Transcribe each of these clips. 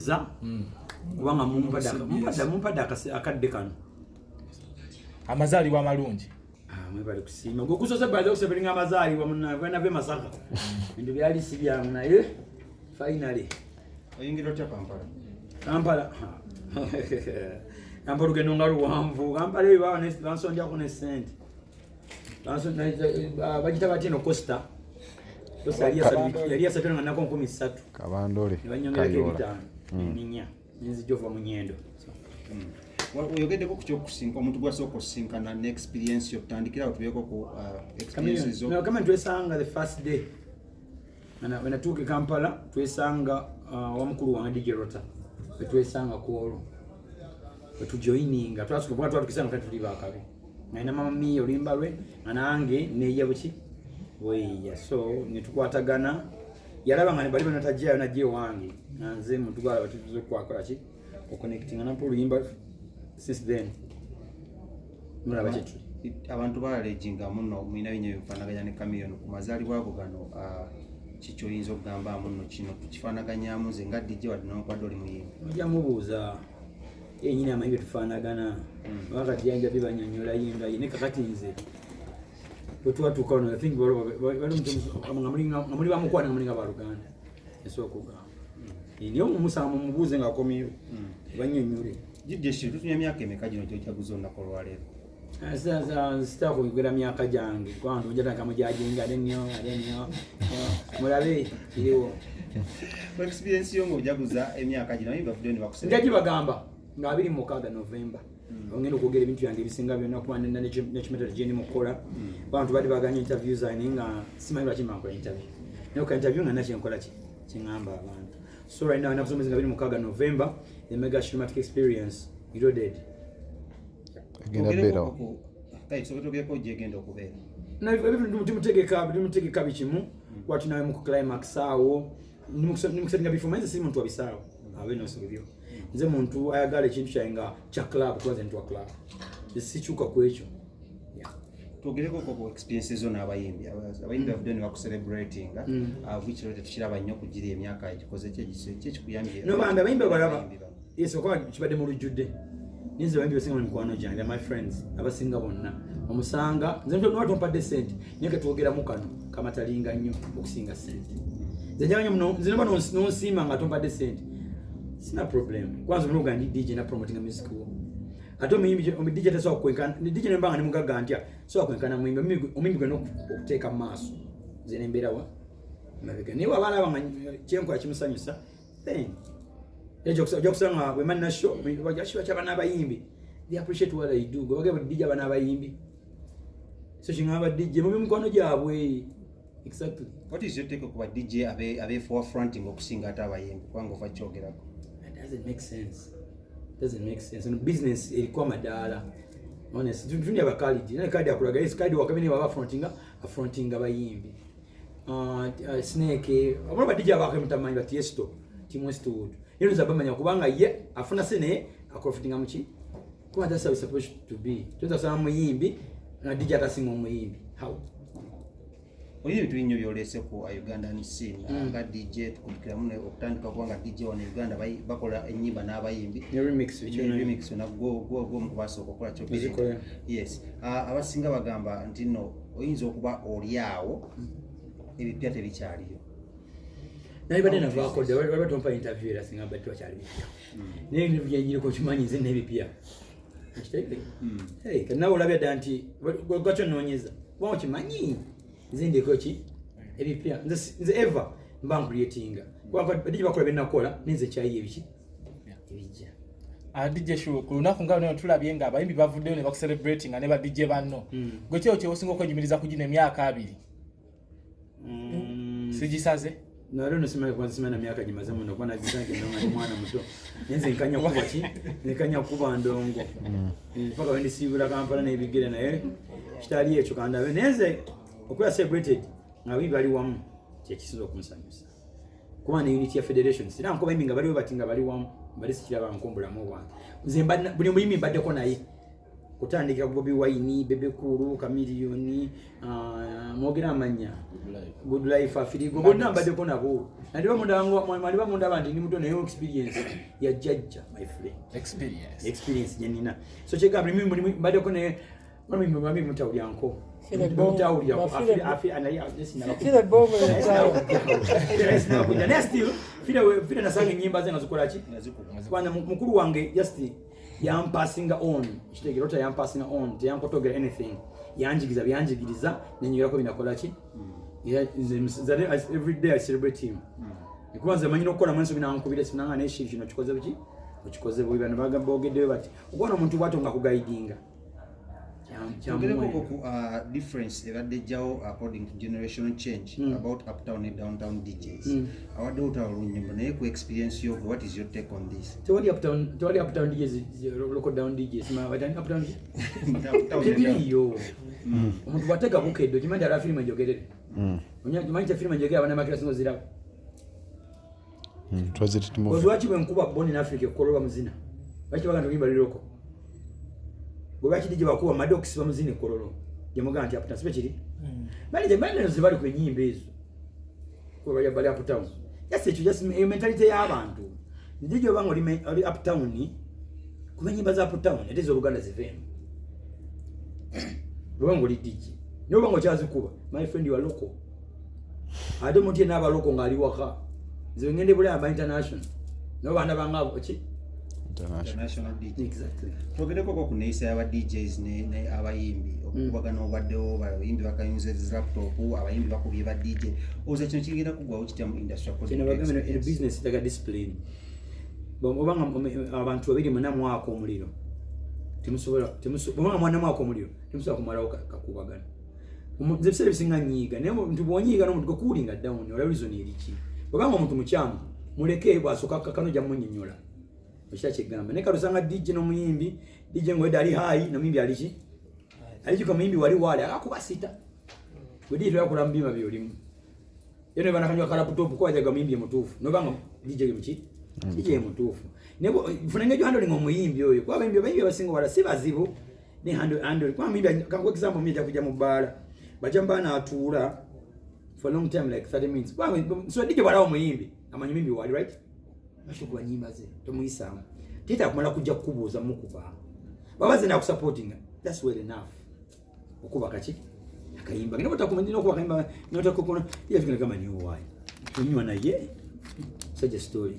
Za kubanga mumpadde akadde kano. Amazaalibwa amalungi. Ah, mwebale kusiima. Gwe kusoose baze okusebelinga amazaalibwa munange e Masaka. Ebintu byali si byangu, naye finally. Oyingira otya Kampala? Kampala. Kampala olugendo nga luwanvu. Kampala eyo bansondyako ne ssente. Bagita batya eno coaster? Coaster yali yasatu nga nako 3000. Kabandole. Ne banyongerako 500. Nninya. Nenzijja okuva mu Nyendo. Oyogeddeko ku kyokusinka omuntu gwasooka osisinkana ne experience yo, tutandikirawo tubeeko ku experience zo. No, kama twesanga the first day. When natuuka e Kampala, twesanga wa mukulu wange DJ Rota. Twesanga ku olwo. Wetujoininga, twasooka kuba twatukisa nga tuli bakabi. Nalina mama Mia oluyimba lwe, nga nange neeya buki? Bweya. So ne tukwatagana. Yalaba nga bali bano tajjayo najja ewange. Nga nze muntu gwalaba tutuze okwakola ki? Oconnectinga nampa oluyimba since then. Mulaba kye tuli. Abantu balaleginga muno mulina binyo ebifaanaganya ne Chameleone ku mazaalibwa ago gano, kiki oyinza okugamba muno kino tukifaanaganyamu nze nga DJ wadde newankubadde oli muyimbi? Ojja mubuuza yenyini amanyi bye tufaanagana. Wakati yanja bibanyonyola ye nga ye, ne kakati nze bwe twatuuka wano, I think nga muli bamukwano, nga muli nga baluganda, nsobola okugamba naye omumusanga mumubuuze ng'akomyewo banyonyole. DJ Shiru, tutumya emyaka emeka gino gy'ojaguza olunaku olwaleero? Sitaka kwogera myaka gyange kubanga tojatandika mujajinga ate nnyo ate nnyo, mulabe kiriwo. Ku experience yo ng'ojaguza emyaka gino, abayimbi bavuddeyo ne bakusera. Nja gibagamba nga 26 November ogenda okwogera ebintu byange ebisinga byonna, kuba nekimetero gyendi mu kukola. Bantu bali baganya interview zange, naye nga simanyi lwaki mbankola interview, naye oka interview nga nakyenkola ki kiŋŋamba abantu. So right now enaku z'omwezi nga 26 November, the mega cinematic experience reloaded. Egenda beerawo. Kale tusooke twogereko gyegenda okubeera. Tumutegeka bikimu kuba tunawe mu climax awo nimukusetinga bifo. Manyi nze siri muntu wa bisaawo abe nosobyo, nze muntu ayagala ekintu kyange nga kya club, kuba nze muntu wa club, sikyuka ku ekyo. Yeah. Twogereko ku experience zo n'abayimbi. Abayimbi bavuddeyo ne bakucelebratinga, which rero tetukiraba nnyo kugira emyaka egikoze ki ekikuyambye? No, bambi abayimbi balaba. Abayimbi bano. Yes, okuba kibadde mu lujjudde, ninze abayimbi basinga mu mikwano gyange, my friends abasinga bonna omusanga nze nwa tompadde sente, naye ketwogeramu kano kamatalinga nnyo okusinga sente. Nze njagala nnyo muno, nze noba nonsiima nga tompadde sente, sina problem. Kwanza omulimu gwange ndi DJ na promotinga music wo, ate omuyimbi DJ tasobola kwenkana DJ ne mbanga ne mugagga ntya, sobola kwenkana muyimbi. Omuyimbi gwena okuteeka mu maaso, nze nembeera wa mabega, naye waba alaba nga kyenkola kimusanyusa, then ojja kusanga nga bwe manna show kiba kyaba n'abayimbi, they appreciate what I do. Gwe bagamba DJ aba n'abayimbi, so kiŋŋamba DJ mu mikwano gyabwe, exactly. What is your take ku ba DJ abe forefronting okusinga ate abayimbi, kubanga ova kyogerako? That doesn't make sense. Doesn't make sense. No business eriko amadaala. Honest, tundi abakalidi. Naye kadi akulaga, yes, kadi wakabine baba frontinga, afrontinga bayimbi. Snake, abona ba DJ abake mutamanyi ba Tiesto, Tim Westwood. Yeno zabamanya kubanga ye afuna se naye aprofitinga muki. Kuba that's how it's supposed to be. Tuza sana muyimbi na DJ atasinga omuyimbi. How? Olina ebintu bingi byolese ku Ugandan scene nga DJ, tukubikiramu okutandika kuba nga DJ wano e Uganda bakola ennyimba n'abayimbi. Ne remix. Ne bikyona. Remix na gwo mu kubasooka okukola kyo. Zikola. Yes. Abasinga bagamba nti no oyinza okuba oli awo ebipya tebikyaliyo. Naye badde navaako dda, wali tompa interview era singa badde wakyali bipya, naye interview gyenyiriko kimanyi nze n'ebipya. Ekitegeere? Hey, kati nawe olabye dda nti gwakyo nnoonyeza kuba okimanyi nze ndiko ki ebipya. Nze ever mba ncreatinga, kubanga badde bakola byenakola, ninze kyayi ebiki ebijja. DJ Shu, ku lunaku nga luno tulabye nga abayimbi bavuddeyo ne bakucelebratinga ne ba DJ banno. Gwe kyo kyewosinga okwenyumiriza ku gino emyaka 20? Sigisaze. Nalo no simanyi kuba simanyi na myaka gimaze muno, kuba nagisange nga ndi mwana muto, naye nze nkanya kuba ki, nkanya kuba ndongo paka wendisiibula Kampala n'ebigere, naye kitali ekyo kandabe. Naye nze okuba celebrated nga abayimbi bali wamu kyekisinza okunsanyusa, kuba ne unity ya federation sira nko bayimbi nga baliwo bati nga bali wamu bali sikiraba nko mu bulamu bwange. Nze buli muyimbi mbaddeko naye. Kutandikira ku Bobi Wine, Bebe Cool, Chameleone, mwogera amanya, Good Life, Afirigo, bonna mbaddeko nabo. Naliba mundaba nti ndi muto, naye experience ya jjajja, my friend. Experience. Experience gyenina. So kyegamba mbaddeko naye mami mutawulyanko. File Bongo. Mutawulyako. File Bongo yatawa. Naye still File nasanga enyimba ze nga zikola ki? Kubanga mukulu wange just yampasinga on, kitegeera ota yampasinga on, teyankotogera anything, yanjigiriza byanjigiriza, nenyigirako binakola ki. Era every day I celebrate him. Kuba nze manyi n'okukola mu ensobi, nankubira esimu nanga, naye kino kikoze buki, okikoze bubi, bano bagamba boogeddeyo bati okuba n'omuntu bw'atyo nga kuguidinga. Twogereko ku difference ebadde ejjawo according to generation change about uptown ne downtown DJs. Awadde olutalo olunyumba, naye ku experience yo, what is your take on this? Tewali uptown, tewali uptown DJs, local down DJs, ma batani uptown. Uptown ne down. Tebiriyo. Omuntu bwatega bukedde, okimanyi ala firimu enjogerere, omanyi kya firimu enjogerere, abanamakira singa oziraba. Transit movie. Ozi lwaki bwe nkuba Born in Africa ekkololwa muzina? Lwaki baga nti oluyimba luliroko? Bwe lwaki DJ bakuba Maddox bamuzina ekkololo gyemugamba nti uptown sibe kiri? Bali ze bali ku ennyimba ezo kuba bali uptown. Just ekyo, just eyo mentality y'abantu. DJ obanga oli uptown, kuba ennyimba za uptown ate ez'Oluganda ziveemu. Bw'oba nga oli DJ naye oba nga okyazikuba, my friend, you are local. Ate omuntu yenna aba local ng'ali waka. Nze ngende Bulaya aba international nabo baana bange abo ki. International. International DJ. Exactly. Twogereko ku neeyisa y'aba DJs ne abayimbi, okukubagana obaddewo, abayimbi bakayunza laptop, abayimbi bakubye ba DJ. Oza kino kigenda kuggwawo kitya mu industry according Kino to bagamba eno experience? Business etaga discipline. Obanga abantu babiri mwenna mwaka omuliro, temusobola obanga mwana mwaka omuliro temusobola kumalawo kakubagana. Nze ebiseera ebisinga nyiiga, naye omuntu bw'onyiiga n'omuntu gwe coolinga down, olaba reason eri ki. Bwobanga omuntu mukyamu, muleke, bw'asooka kakano ojja mumunnyonnyola ekira kyegamba. Naye kati osanga DJ n'omuyimbi, DJ ng'owedde ali high, n'omuyimbi ali ki, ali kika, omuyimbi wali waali akuba sita bwe DJ toyakola mu byuma byolimu. Ye ne banakanywa ka laptop ko wajaga muyimbi mutuufu, nobanga DJ ye muki, DJ ye mutuufu. Naye funa engeri handling omuyimbi oyo, kuba abayimbi abasinga wala si bazibu ne handle kuba omuyimbi, kankuwa example, omuyimbi ajja kujja mu bbaala, bajja mu bbaala n'atuula for a long time, like 30 minutes. So DJ bw'alaba omuyimbi amanyi omuyimbi wali right, lwaki okuba nyimba ze tomuyisaamu, teyetaaga kumala kujja kukubuuza mukuba baba ze nakusupportinga, that's well enough. Okuba kaki akayimba ngenda batakumanyira okuba akayimba notakokona yafikana kama niwo wayi onywa naye sajja story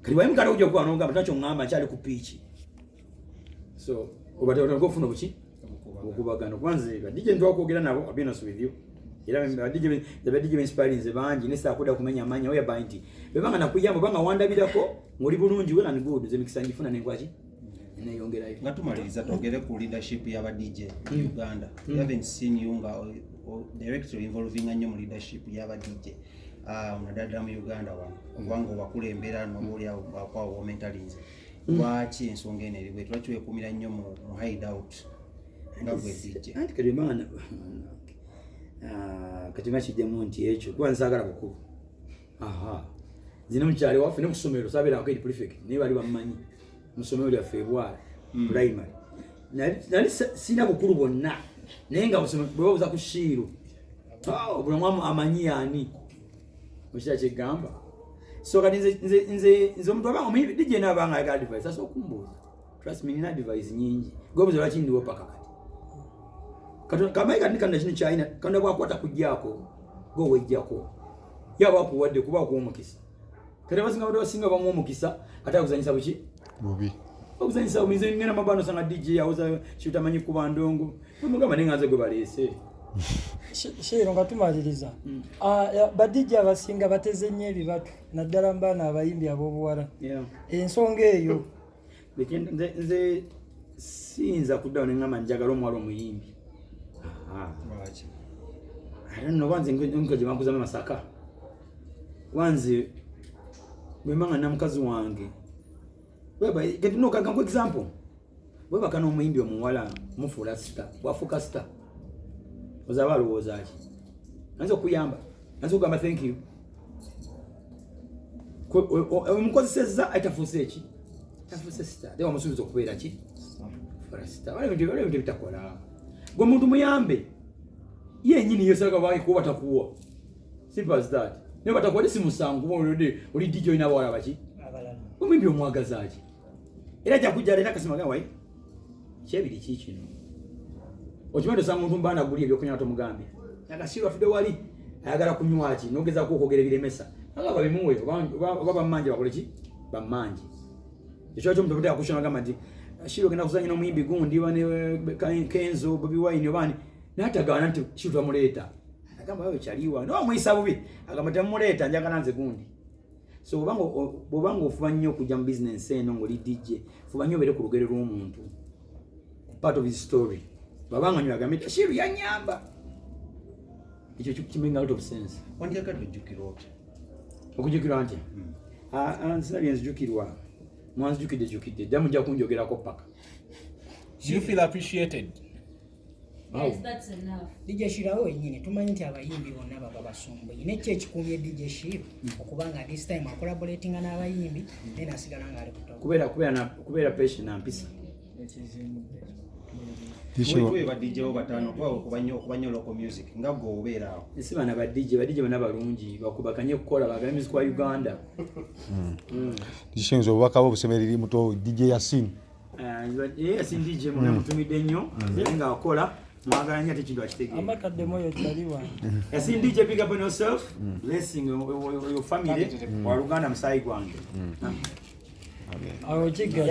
kati wayi mukata kujja kuba nogamba nakyo ngamba nkyali ku piiki, so obadde ofuna obuki okubagana. Kuba nze ba DJ ntwakwogera nabo, I'll be honest with you, era ba DJ inspiring nze bangi, ne saakudda kumenya amanya whereby nti bwebanga nakuyamba, obanga wandabirako ng'oli bulungi, well and good. Nze emikisa ngifuna nenkwaki neyongerayo. Nga tumaliriza, twogere ku leadership y'aba DJ mu Uganda. We haven't seen you nga directly involving nnyo mu leadership y'aba DJ, naddala ddala mu Uganda wano, kubanga obakulembera noba oli awo akwawo womentalinze. Lwaki ensonga eno eri bweti? Lwaki weekuumira nnyo mu hide out nga gwe DJ? Anti kati baana kati makijjamu nti ekyo kuba nsaagala bukulu. Aha, nzina mukyali waffe ne kusomero saabeerangako head prefect, naye bali bammanyi mu ssomero lyaffe ebwala primary. Nali sirina bukulu bwonna, naye nga bwe babuza ku Shiiru, buli omu amanyi ani okira kyegamba. So kati nze omuntu abanga omuyibi DJ naabanga ayagala advice asobola okumbuuza. Trust me, nina advice nyingi. Gwebuuza lwaki ndiwo paka kati. Kamayi kati kano kino kyalina Katonda bwakwata kujjaako gwe wejjako, yaba akuwadde kuba akuwa omukisa. Kati abasinga badde basinga bamuwa omukisa, ate akuzanyisa buki? Bubi. Okuzanyisa bubi. Ngenda mabano osanga DJ awoza kiutamanyi kuba ndongo, omugamba naye nga nze gwe baleese. Sheiro, nga tumaliriza, ba DJ abasinga bateze nnyo ebibatu, naddala mu baana abayimbi ab'obuwala. Ensonga eyo? Nze siyinza kuddawo neŋŋamba njagala omuwala omuyimbi. Aha. Lwaki? I don't know, wanze nko gye bankuzamu Masaka, wanze bwe mba nga namukazi wange. Kati no kanku example, bwebaka n'omuyimbi omuwala mufuula star, bwafuuka star ozaba alowooza ki? Ayinza okuyamba, ayinza okugamba thank you. Omukozesezza aye tafuuse eki, tafuuse star, ate wamusuubiza okubeera ki? Rasta, waliwo ebintu ebitakola. Gwe muntu muyambe yenyini yosaka bakuwa takuwa, simple as that. Naye batakuwa si musango, kuba olwedde oli DJ, olina abawala baki abalala. Omuyimbi omwagazaaki? Era ajja kujja leeta akasimu agamba, "Wayi, kyebiri ki kino?" Okimanyi tosanga omuntu mbaana guli ebyokunywa, tomugambye akasiru atudde wali ayagala kunywa ki, nogezaako okwogera ebiremesa, aga babimuwe oba bammanje bakole ki, bammanje. Ekyo kyo omuntu akushona agamba nti Shiro ogenda kuzanya n'omuyimbi gundi oba ne Kenzo, Bobi Wine oba ani, n'atagaana nti Shiro tamuleeta, agamba wewe kyaliwa nawe amuyisa bubi, agamba temuleeta, njagala nze gundi. So bw'obanga ofuba nnyo okujja mu bizinensi eno ng'oli DJ, fuba nnyo obeere ku lugero lw'omuntu, part of his story. Bw'abanga nyo agambe nti Shiru yanyamba, ekyo kimaking a lot of sense. Wandyagadde ojjukirwa otya? Okujjukirwa ntya? Ah, ah, sina byenzijukirwa, mwanzijukidde jukidde dda, mujja kunjogerako paka. Do you feel appreciated? Guys, that's enough. DJ Shiro, awo wennyini tumanyi nti abayimbi bonna baba basumbuyi, nekyo ekikumye DJ Shiro okuba nga this time acollaboratinga n'abayimbi naye nasigala ng'ali ku top? Kubeera patient na mpisa. Tuwe ba DJ bo bataano kuba okuba nnyo local music nga gwe obeera awo. Si bana ba DJ, ba DJ bonna balungi, bakubakanye kukola, bagala music wa Uganda. Kiyinza obubaka bwe obusemereri muto DJ Yasin. Ye Yasin DJ muna mutumidde nnyo, naye ng'akola mwagala nnyo ate ekintu akitegeera. Amakaddemu oyo kyali wange. Yasin DJ, big up on yourself, blessing your family, waluganda musaayi gwange. Awo kigali.